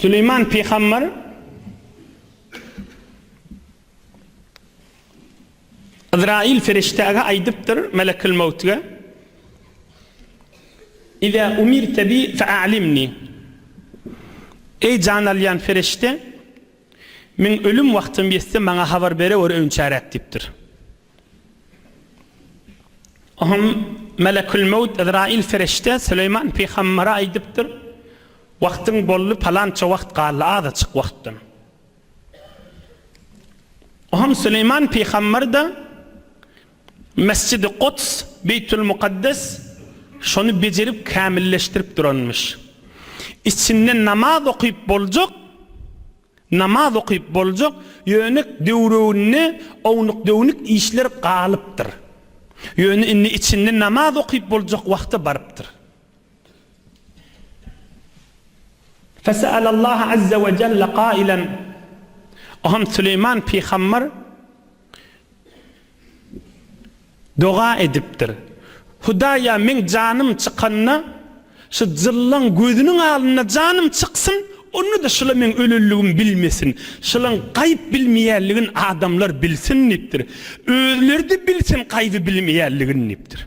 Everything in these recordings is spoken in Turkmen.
Süleýman pygamber Yzraýyl ferişdäge aýdypdyr, Melekül Mewtge, Iza umirte bi fe'alimni. Eý jan alýan ferişde, meň ölüm wagtym ýetse maňa habar berewer öňçäräk diýipdir. Oňam Melekül Mewt Yzraýyl ferişde Süleýman pygambere aýdypdyr, Wagtyň boldy, palança wagt galdy, azajyk wagtdan. Oňam Süleýman pygamber-de Mesjidi Kuds, Beýtül Mukaddes, şony bejerip kämilleşdirip duranmyş. Içinde namaz okyp boljak, Namaz okyp boljak, ýöne döwreginde ownuk-döwnük işler galypdyr. Ýöne indi içinde namaz okyp boljak wagta barypdyr. Fese'alallaha azze we jelle kailen, Oňam Süleýman pygamber Doga edipdir. Hudaýa meň janym çykanda şu jyllaň gözüniň alynda janym çyksyn, onda-da şula meň ölenligimi bilmesin, şulaň gaýyp bilmeýänligini adamlar bilsin diýipdir. Özleri-de bilsin gaýyby bilmeýänligini diýipdir.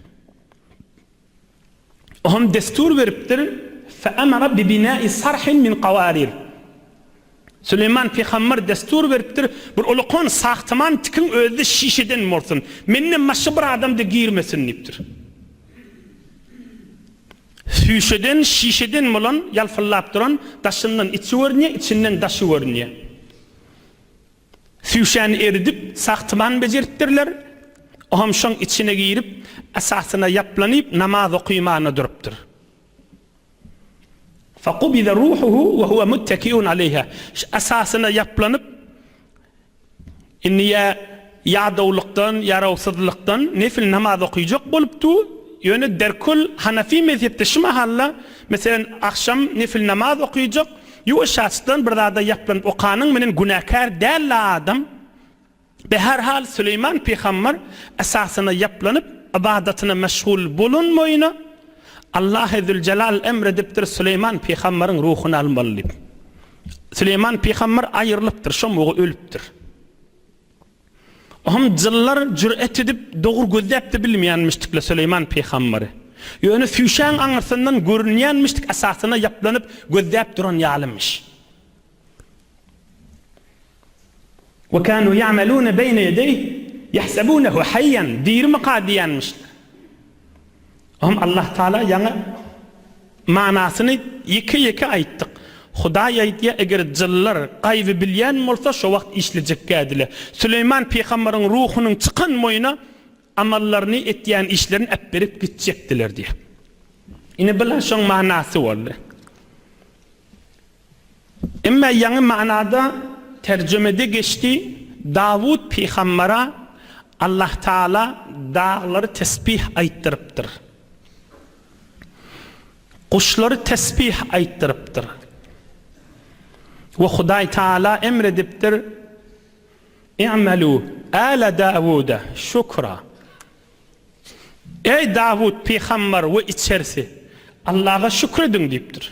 Oňam destur beripdir, Fe-emara bi-binai sarhin min kawarir. Süleýman pygamber destur beripdir, bir ulakan sahtyman tikiň özi-de şişeden bolsun. Menden başga bir adam-da girmesin diýipdir. Süýşeden, şişeden bolan, ýalpyldap duran, daşyndan içi görünýär, içinden daşy görünýär. Süýşäni eridip, sahtyman bejeripdirler. Oňam şoň içine girip, esasyna ýaplanyp, namaz okymana durupdyr. Fekubide ruhuhu we huwe muttekiun aleýha. Şu esasyna ýaplanyp, indi ýa ýadawlykdan, ýarawsyzlykdan nefil namaz okyjak bolupdy, ýöne derkul Hanafi mezhepde şu mahalla, meselem, agşam nefil namaz okyjak, Ýuwaşjaçdan bir zada ýaplanyp okanyň menen günäkär däl-le adam. Beherhal Süleýman pygamber esasyna ýaplanyp ybadatyna meşgul bolunmaýyna Allahy Züljelal emredipdir Süleýman pygamberiň ruhuny almaly diýip. Süleýman pygamber aýrylypdyr, şo mugy ölüpdir. Oňam jynlar jüret edip dogry gözläp-de bilmeýänmişdikle Süleýman pygamberi. Ýöne süýşäň aňyrsyndan görünýänmişdik esasyna ýaplanyp gözläp duran ýalymyş. We kanu ýa'melune beýne ýedeýh ýahsebunehu haýýan, dirimika diýýänmişler. Oňam Allah Taala ýaňy manasyny ýeke-ýeke aýtdyk. Hudaý aýdýar, eger jynlar gaýby bilýän bolsa şo wagt işlejekkädiler. Süleýman pygamberiň ruhunyň çykan boýuna amallaryny etýän işlerini äpberip gitjekdiler diýýär. Ine bular şoň manasy boldy. Emma ýaňy manada terjimede geçdi, Dawut pygambere Allahtagala daglary tesbih aýtdyrypdyr. Guşlary tesbih aýtdyrypdyr. We Hudaý Tagala emr edipdir, I'malu ala Dawuda şukra. Eý Dawut pygamber we içerisi, Allaha şükür ediň diýipdir.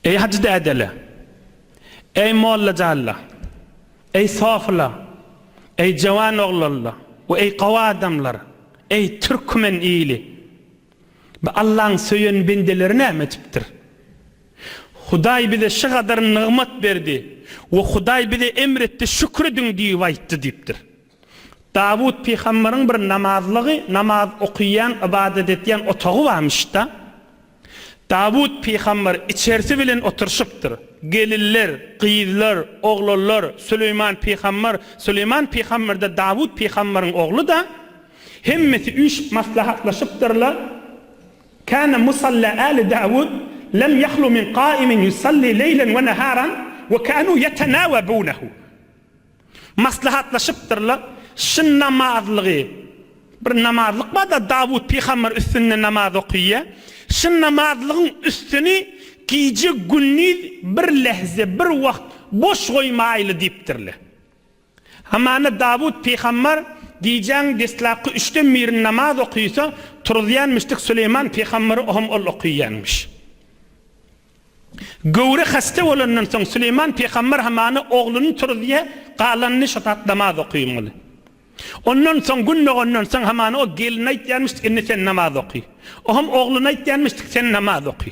Eý hajy dädele! Eý molla jalla! Eý sofyla! Eý jawan oglanla we eý gowy adamlar! Eý türkmen ili! Bu Allaň söýen bendeleri näme etipdir? Hudaý bize şu gadar nygmat berdi we Hudaý bize emr etdi şükür ediň diýip aýtdy diýipdir. Dawut pygambaryň bir namazlygy, namaz okyýan, ybadat etýän otagy barmyş-da. Dawut pygamber içersi bilen oturyşypdyr. Gelinler, gyzlar, oglanlar, Süleýman pygamber, Süleýman pygamber-de Dawut pygambaryň ogly-da, hemmesi üýşüp maslahatlaşypdyrlar, Kana musalla ali Dawud lem ýahlu min kaimin ýusalli leýlen we naharan we kanu ýetenawebunehu. Maslahatlaşypdyrlar, Şu namazlygy, bir namazlyk bar-da, Dawut pygamber üstünde namaz okyýar, şu namazlygyň üstüni gije-gündiz bir lehze, bir wagt boş goýmaýly diýipdirler. Hamana Dawut pygamber gijäň deslapky üçden birini namaz okysa, turuzýanmyşdyk Süleýman pygamberi ohm ol okyýanmyş. Göwre hasta bolandan soň Süleýman pygamber hamana ogluny turuzýar, galanyny şo tat namaz okymaly. Ondan soň gün dogandan soň hamana o geline aýtýarmyşdyk indi sen namaz oky. O hem ogluna aýtýarmyşdyk sen namaz oky.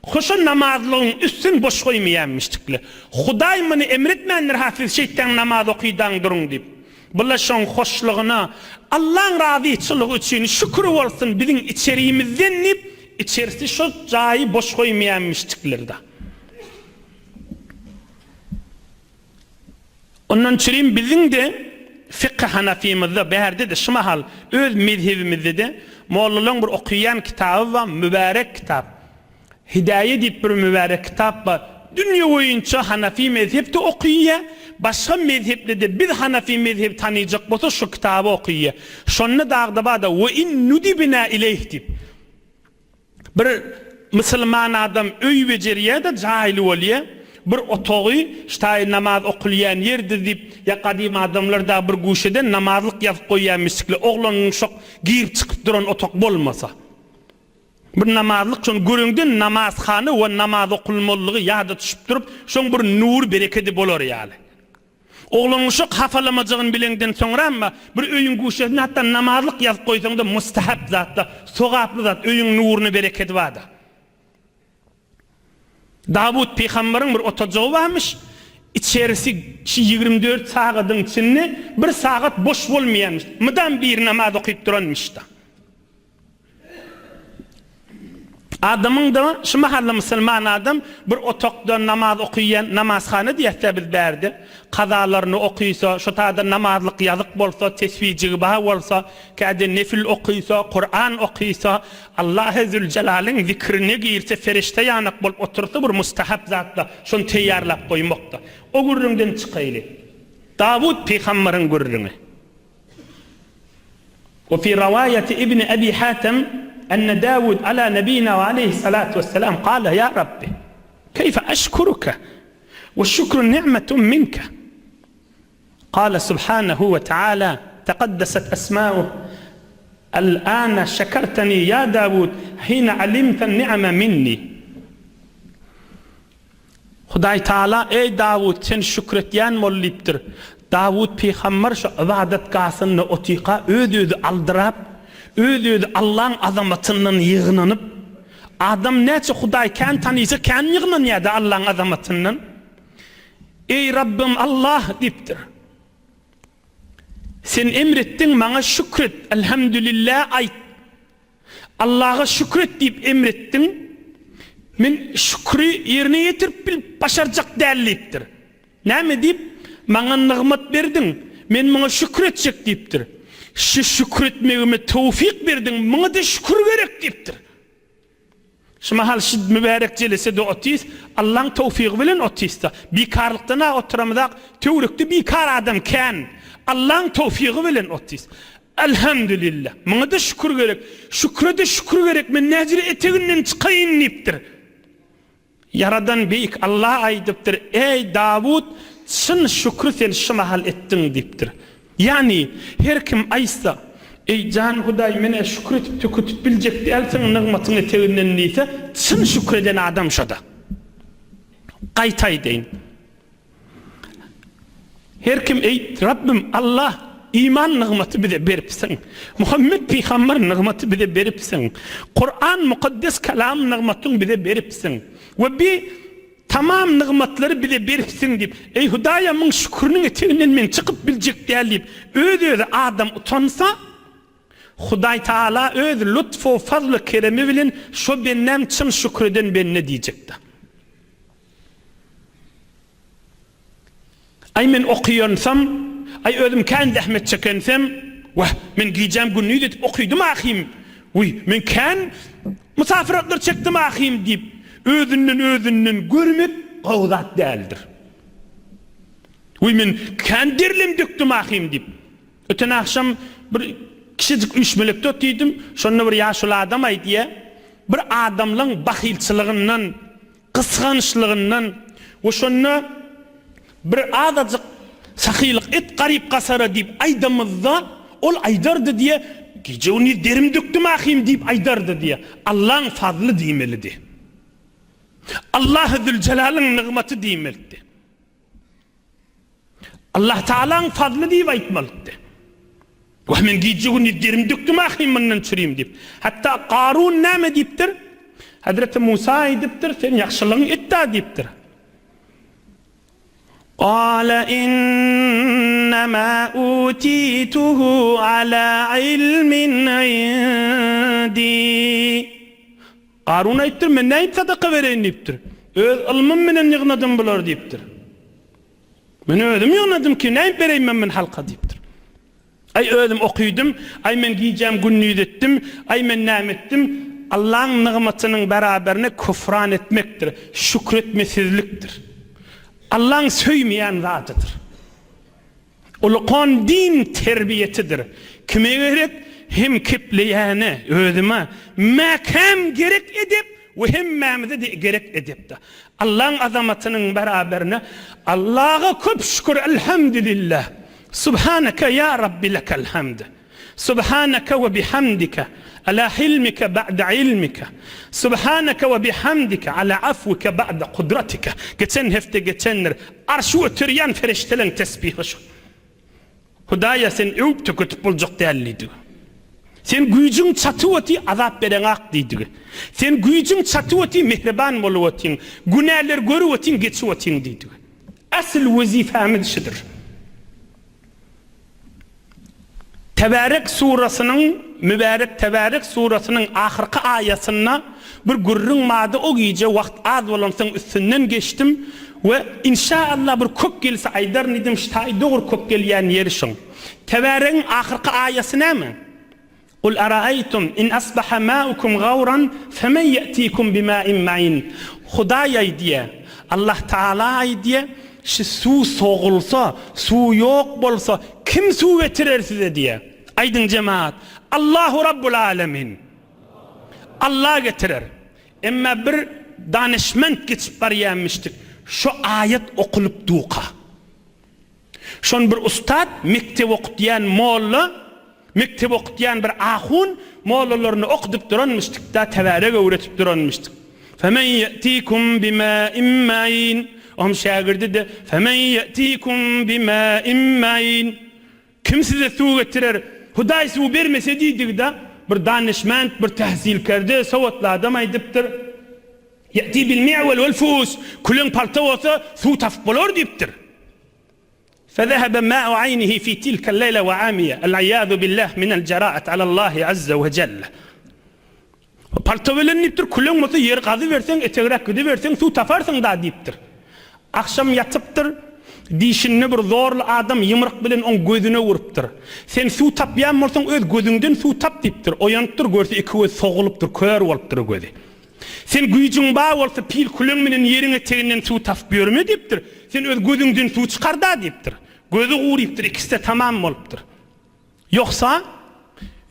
Hoşa namazlygyň üstün boş goýmaýarmyşdykle. Hudaý muny emretmändir ha siz şeýtdäň namaz okydaň duruň diýip. Bula şoň hoşlugyna Allaň razyçylygy üçin şükür bolsun biziň içerimizden diýip içerisi şo jaýy boş goýmaýarmyşdykler-da. Ondan çürim biziň-de fykhy hanafymyzda, bärde-de şu mahal öz mezhebimizde-de mollalaň bir okaýan kitaby bar, mübärek kitap. Hidäýe diýip bir mübärek kitap bar. Dünýe boýunça hanafy mezhep-de okaýar, başga mezhepde-de biz hanafy mezhebi tanyjak bolsa şu kitaby okaýar. Şonda dagda bar-da, Ve in nudibna ileyh diýip. Bir musulman adam öý bejerýär-de, jaýly bolýar. Bir otagy, şu taýy namaz okulýan ýerdir diýip, ýa gadym adamlar dagy bir guşeden namazlyk ýazyp goýýar mislikli, oglanyň şok girip-çykyp duran otak bolmasa. Bir namazlyk şony göreňde namazhana we namaz okulmalylygy ýada düşüp durup, şoň bir nury berekedi bolar ýaly. Oglan uşak hasalamajagyny bileňden soňramma bir öýüň guşesine hatda namazlyk ýazyp goýsaňda mustahap zatda, sogaply zat, öýüň nuruny berekedi barda. Dawut pygambaryň bir otajygy barmyş, içerisi şu 24 sagadyň içinde bir sagat boş bolmaýarmyş, mydam biri namaz okyp duranmyşda. Adamyň-da, şu mahalla musulman adam bir otagda namaz okyýan, namazhana diýýäs-dä biz bärde, kazalaryny okysa, şo taýda namazlyk ýazyk bolsa, tesbijigi bar bolsa, käde nefil okysa, Kuran okysa, Allahy Züljelalyň zikrine girse, ferişde ýanak bolup otursa bir mustahap zat-da, şony teýýarlap goýmak-da. O gürrüňden çykaýly. Dawut pygambaryň gürrüňi. We fi rawaýati Ibni Ebi Hatem enne Dawud ala nebina we aleýhissalatu wesselam kale ýa Rabbi, keýfe eşkuruke we şükru ni'metun minke. Kale subhanehu we teala tekaddeset esmauh El-ane şekerteni ýa Dawud hine alimten ni'me minni. Hudaý Taala, Eý, Dawut, sen şükretýän bol diýipdir. Dawut pygamber şu ybadatgasynda otyka öz-özi aldyrap, öz-özi Allaň azamatyndan ýygnanyp, adam näçe Hudaý kän tanysa kän ýygnanýar-da Allaň azamatyndan. Eý, Rabbym Allah diýipdir. Sen emretdiň maňa şükret, Elhamdülillah aýt. Allaha şükür et diýip emretdiň, men şükri ýerine ýetirip bilip başarjak däl diýipdir. Näme diýip, maňa nygmat berdiň, men muňa şükür etjek diýipdir. Şu şükür etmegime towfyk berdiň, muňa-da şükür gerek diýipdir. Şu mahal şu mübärek jelesede otyrys, Allaň towfygy bilen otyrys-da. Bikarlykdan-a oturamyzak, töwerekde bikar adam kän. Allaň towfygy bilen otyrys. Elhamdülillah. Muňa-da şükür gerek. Şükre-de şükür gerek, men näjele eteginden çykaýyn diýipdir. Ýaradan Beýik Alla aýdypdyr, Eý, Dawut, çyn şükri sen şu mahal etdiň diýipdir. Ýagny, her kim aýtsa, Eý, jan Hudaý, men-ä şükür edip tüketip biljek däl seň nygmatyň eteginden diýse, çyn şükür eden adam şo-da. Gaýta aýdaýyn. Her kim Eý, Rabbym, Allah, iman nygmaty bize beripsiň. Muhammet pygamber nygmaty bize beripsiň. Kuran mukaddes kalam nygmatyň bize beripsiň. We bi tamam nygmatlary bize beripsiň diýip, Eý Hudaýa muň şükrüniň eteginden men çykyp biljek däl diýip, öz-özi adam utansa, Hudaý Taala öz lutfu fazly keremi bilen şo bendäm çyn şükür eden bende diýjekdir. Aý men okýansam, aý özüm kän zähmet çekensem, wah, men gijäm gündiz edip okydym ahym, wiý, men kän musafiratlar çekdim ahym diýip, özünden-özünden görmek gowy zat däldir. Wiý, men kän derlem dökdüm ahym diýip. Öten agşam bir kiçijik üýşmelekde otydym, şonda bir ýaşuly adam aýdýar, bir adamlaň bahylçylygyndan, gysgançlygyndan we şonda bir azajyk sahylyk et garyp-gasara diýip aýdamyzda, ol aýdardy diýe, gije-gündiz derim dökdüm ahym diýip aýdardy diýe. Allaň fazly diýmelidi. Allahy Züljelalyň nygmaty diýmelidi. Allah Tagalaň fazly diýip aýtmalydy. Wah men gije-gündiz derim dökdüm ahyryn mundan çürim diýip. Hatda Karun näme diýipdir? Hazreti Musa aýdypdyr, sen ýagşylygyňy et-dä diýipdir. Gala innema utituhu ala ilmin indi. Karun aýdypdyr, men nädip sadaka bereýin diýipdir. Öz ylmym bilen ýygnadym bulary diýipdir. Men özüm ýygnadym ki, nädip bereýin men muny halka diýipdir. Aý özüm okydym, aý men gijäm gündiz etdim, aý men näme etdim. Allaň nygmatynyň beraberine küfran etmekdir, şükretmesizlikdir. Allaň söýmeýän zadydyr. Ulukan din terbiýetidir. Kime gerek? Hem kepleýäne, özüme mäkäm gerek edep we hemmämize-de gerek edepdir. Allaň azamatynyň beraberine Allaga köp şükür Elhamdülillah. Subhaneke ýa Rabbi lekel hamd. Subhaneke we bihamdike ala hilmike ba'de ilmike. Subhaneke we bihamdike ala afwike ba'de kudratike. Geçen hepde geçendir. Arşy göterýän ferişdeleň tesbihi şu. Hudaýa sen öwüp töketip boljak däl diýdigi. Sen güýjüň çatyp oty azap bereňak diýdigi. Sen güýjüň çatyp oty mähriban bolup otyň. Günäleri görüp otyň geçip otyň diýdigi. Asyl wezipemiz şudur. Tebärek surasynyň, mübärek Tebärek surasynyň ahyrky aýasynda bir gürrüň bardy, o gije wagt az bolansoň üstünden geçdim we inşa Allah bir kök gelse aýdaryn diýdim, şu taýy dogry kök gelýän ýeri şoň. Tebäregiň ahyrky aýasy näme? Kul araeýtum in asbaha maukum gawran femen ýetikum bimain main. Hudaý aýdýar, Allah Taala aýdýar, şi suw sogulsa, suw ýok bolsa, kim suw getirer size diýýär. Aýdyň jemaat, Allahu Rabbul Alemin. Allah getirer. Emma bir danyşment geçip barýanmyşdyk, şo aýat okulyp duka. Şony bir ussat, mekdep okutýan molla, mekdep okutýan bir ahun mollalaryny okudyp duranmyşdyk-da, tebärek öwretip duranmyşdyk. Femen ýe'tikum bimâ'in ma'in. Onuň şägirdi-de, Femen ýe'tikum bimâ'in ma'in. Kim size suw getirer? Hudaý suw bermese diýdigi-de, bir danyşment, bir tähsilkerde, sowatly adam aýdypdyr. Ýe'ti bil mi'wel wel fuus, küleň palta bolsa, suw tapyp bolar diýipdir. Fezehebe ma'u aýnihi fi tilkel leýle we amiýe, el-iýazu billah minel jera'at alallahi azze we jelle. Palta bilen diýipdir, küleň bolsa ýeri gazyberseň, etegräk gidiberseň suw taparsyň-da diýipdir. Agşam ýatypdyr, dişinde bir zorly adam ýymryk bilen oň gözüne urupdyr. Sen suw tapýan bolsaň öz gözüňden suw tap diýipdir. Oýanypdyr, görse iki gözi sogulypdyr, kör bolupdyr gözi. Sen güýjüň bar bolsa pil küleň bilen ýeriň eteginden suw tapyp ýörme diýipdir. Sen öz gözüňden suw çykar-da diýipdir. Gözi gurypdyr, ikisi-de tamam bolupdyr. Ýogsa,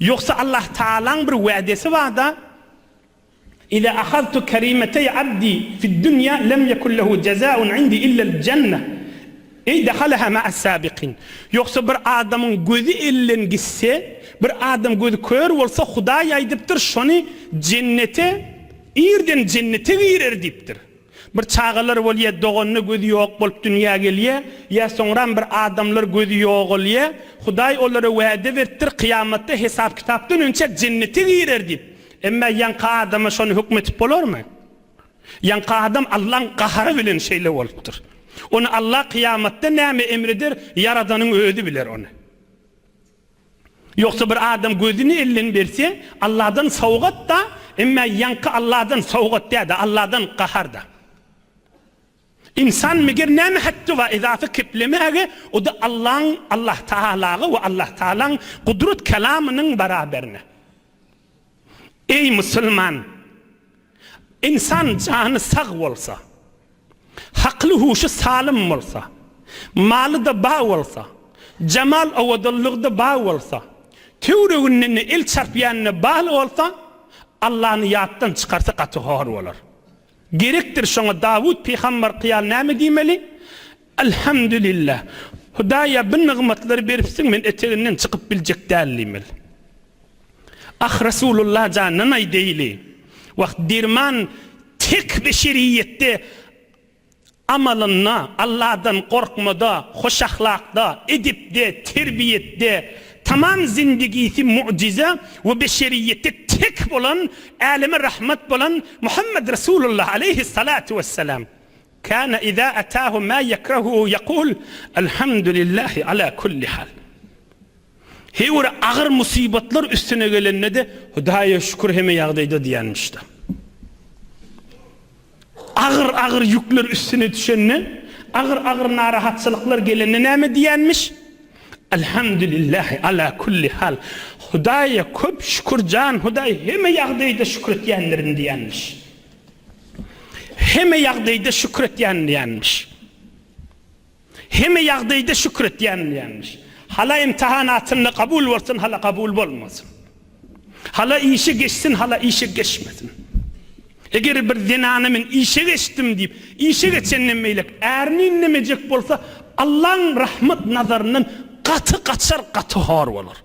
ýogsa Allah Tagalaň bir wädesi bar-da, Iza ahaztu kerimeteý abdi fid-dunýa lem yekun lehu jezaun indi illel jenneh. Eý dahalaha ma'as sabikin. Ýogsa bir adamyň gözi elden gitse, bir adam gözi kör bolsa Hudaý aýdypdyr şony jennete irden jennete girer diýipdir. Bir çagalar bolýa doganda gözi ýok bolup dünýä gelýä, ýa soňram bir adamlar gözi ýogalýa, Hudaý olara wäde beripdir kyýamatda hesap kitapdan önçä jennete girer diýip. Emmä ýaňky adama şony hökmetip bolarmy? Ýaňky adam Allaň gahary bilen şeýle bolupdyr. Ony Alla kyýamatda näme emreder, Ýaradanyň özi biler ony. Ýogsa bir adam gözüni elden berse, Alladan sowgat-da, emmä ýaňky Alladan sowgat däl-de, Alladan gahar-da. Ynsan meger näme hetdi bar ezafa keplemäge, o-da Allaň, Allah Tagalaga we Allah Tagalaň gudrat kelamynyň baraberine. Eý musulman! Ynsan jany sag bolsa, hakly-huşy salym bolsa, maly-da bar bolsa, jemal owadanlygy-da bar bolsa, töwereginde-de el çarpýan-da bar bolsa, Allany ýatdan çykarsa gaty hor bolar. Gerekdir şoňa Dawut pygamber kyýal näme diýmeli? Elhamdülillah. Hudaýa bu nygmatlary beripsiň men eteginden çykyp biljek däl diýmeli. Ah Resulullah jandan aýdaýly. Wah derman. Tek beşeriýetde amalynda, Allahdan gorkmada, hoş ahlakda, edepde, terbiýetde, tamam zindigisi mu'jize we beşeriýetde tek bolan, äleme rahmat bolan Muhammed Resulullah aleýhissalatu wessalam. Kana iza atahu ma yekrahuhu yekul, Elhamdülillahi ala kulli hal. Heý bir agyr musybatlar üstüne gelende-de Hudaýa şükür heme ýagdaýda diýenmişdi. Agyr-agyr ýükler üstüne düşende, agyr-agyr narahatçylyklar gelende näme diýenmiş? Elhamdülillahi ala kulli hal. Hudaýa köp şükür jan Hudaý heme ýagdaýda şükür etýändirin diýenmiş. Heme ýagdaýda şükür etýän diýenmiş. Heme ýagdaýda şükür etýän diýenmiş. Hala imtihanatynda kabul bolsun, hala kabul bolmasyn. Hala işe geçsin, hala işe geçmesin. Eger bir zenana men işe geçdim diýip, işe geçenden beýlek ärini indemejek bolsa, Allaň rahmat nazaryndan gaty gaçar, gaty hor bolar.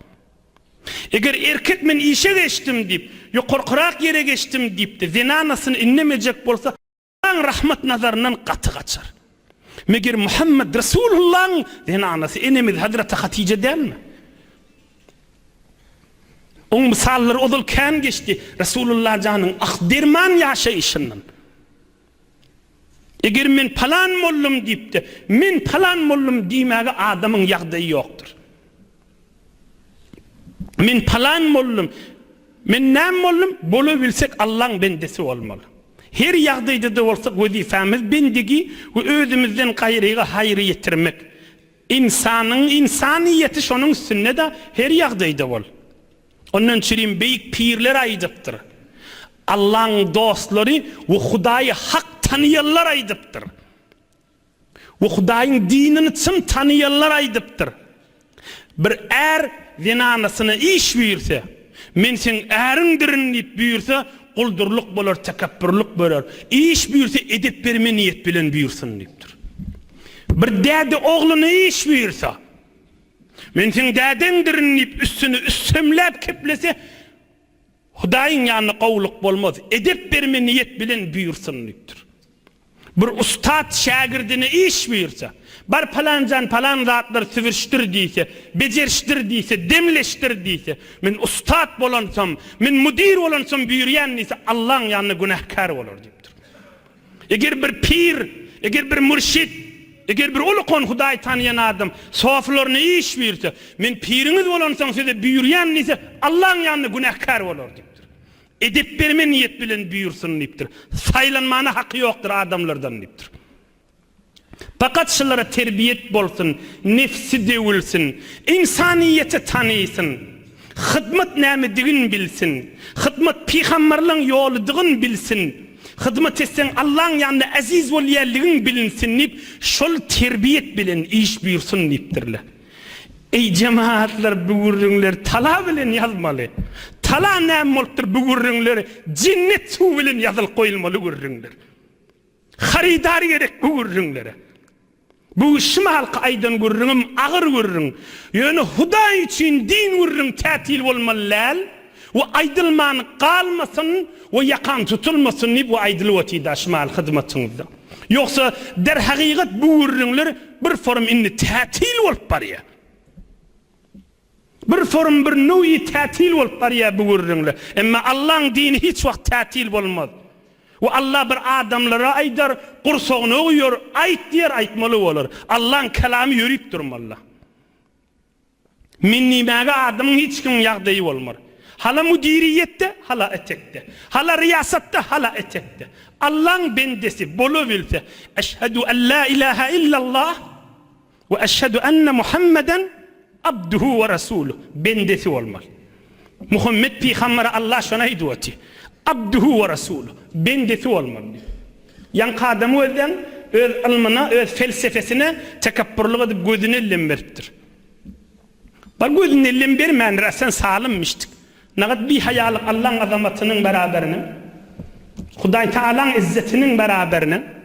Eger erkek men işe geçdim diýip, ýokarkyrak ýere geçdim diýip-de zenanasyny indemejek bolsa, Allaň rahmat nazaryndan gaty gaçar. Meger Muhammed Resulullahyň zenanasy enemiz Hazreti Hatije dälmi? Oň mysallary ozal kän geçdi Resulullah janyň ah derman ýaşaýşyndan. Eger men palan boldum diýipde, men palan boldum diýmäge adamyň ýagdaýy ýokdur. Men palan boldum. Men näme boldum? Bolabilsek Allaň bendesi bolmaly. Her ýagdaýda-da bolsa wezipämiz bendigi we özümizden gaýryga haýry ýetirmek. Ynsanyň ynsanyýeti şonuň üstünde-de her ýagdaýda bol. Ondan çürim beýik pirler aýdypdyr. Allaň dostlary we Hudaýy hak tanaýanlar aýdypdyr. We Hudaýyň dinini çyn tanaýanlar aýdypdyr. Bir är zenanasyna iş buýursa, Men seň äriňdirin diýip buýursa, guldurlyk bolar, tekepbürlik bolar. Iş buýursa, edep berme niýet bilen buýursyn diýipdir. Bir däde ogluna iş buýursa, Men seň dädeňdirin diýip üstüne üstemläp keplese, Hudaýyň ýanynda gowulyk bolmaz, edep berme niýet bilen buýursyn diýipdir. Bir ussat şägirdine iş buýursa, Bar palanjan palan zatlary sübürişdir diýse, bejerişdir diýse, demleşdir diýse, men ussat bolansom, men müdir bolansom buýurýan diýse, Allaň ýanynda günäkär bolar diýipdir. Eger bir pir, eger bir mürşit, eger bir uly-kon Hudaý tanaýan adam sofylaryna iş buýursa, men piriňiz bolansoň size buýurýan diýse, Allaň ýanynda günäkär bolar diýipdir. Edep berme niýet bilen buýursyn diýipdir. Saýlanmana haky ýokdur adamlardan diýipdir. Pakat şulara terbiýet bolsun, nefsi döwülsin, ynsanyýeti tanysyn, hyzmat nämedigin bilsin, hyzmat pygamberleň ýoludygyn bilsin, hyzmat etseň Allaň ýanynda äziz bolýanlygyň bilinsin diýip, şol terbiýet bilen iş buýursyn diýipdirler. Eý jemagatlar bu gürrüňleri tala bilen ýazmaly. Tala näme bolupdyr bu gürrüňler jennet suwy bilen ýazylyp goýulmaly gürrüňler. Harydar gerek bu gürrüňlere. Bu şu mahalky aýdan gürrüňim agyr gürrüň. Ýöne Hudaý üçin din gürrüň tätil bolmaly däl we aýdylman galmasyn we ýakam tutulmasyn diýip we aýdylyp otyda şu mahal hyzmatyňyzda. Ýogsa derhakykat bu gürrüňler bir forum indi tätil bolup barýar. Bir forum bir nöwi tätil bolup barýar bu gürrüňler. Emma Allaň dini hiç wagt tätil bolmaz. We Allah bir adamlara aýdar, gursagyna guýar, aýt diýer, aýtmaly bolar. Allaň kelamy ýörüp durmaly. Men diýmäge adamyň hiç kimiň ýagdaýy bolmar. Hala müdiriýetde, hala etekde. Hala riýasatda, hala etekde. Allaň bendesi bolabilse, Eşhedü en la ilahe illallah, We eşhedü enne Muhammeden abduhu we resuluh, bendesi bolmaly. Muhammet pygambere Allah şony aýdyp otyr. Abduhu we resuluh, bendesi bolmaly diýip. Ýaňky adamy gözleň, öz ylmyna, öz felsefesine tekepburlyk edip gözüni ellem beripdir. Bar gözüni ellem bermändir, a sen salymmyşdyk. Nagat bihaýalyk Allaň azamatynyň beraberine, Hudaý Tagalaň izzetiniň beraberine.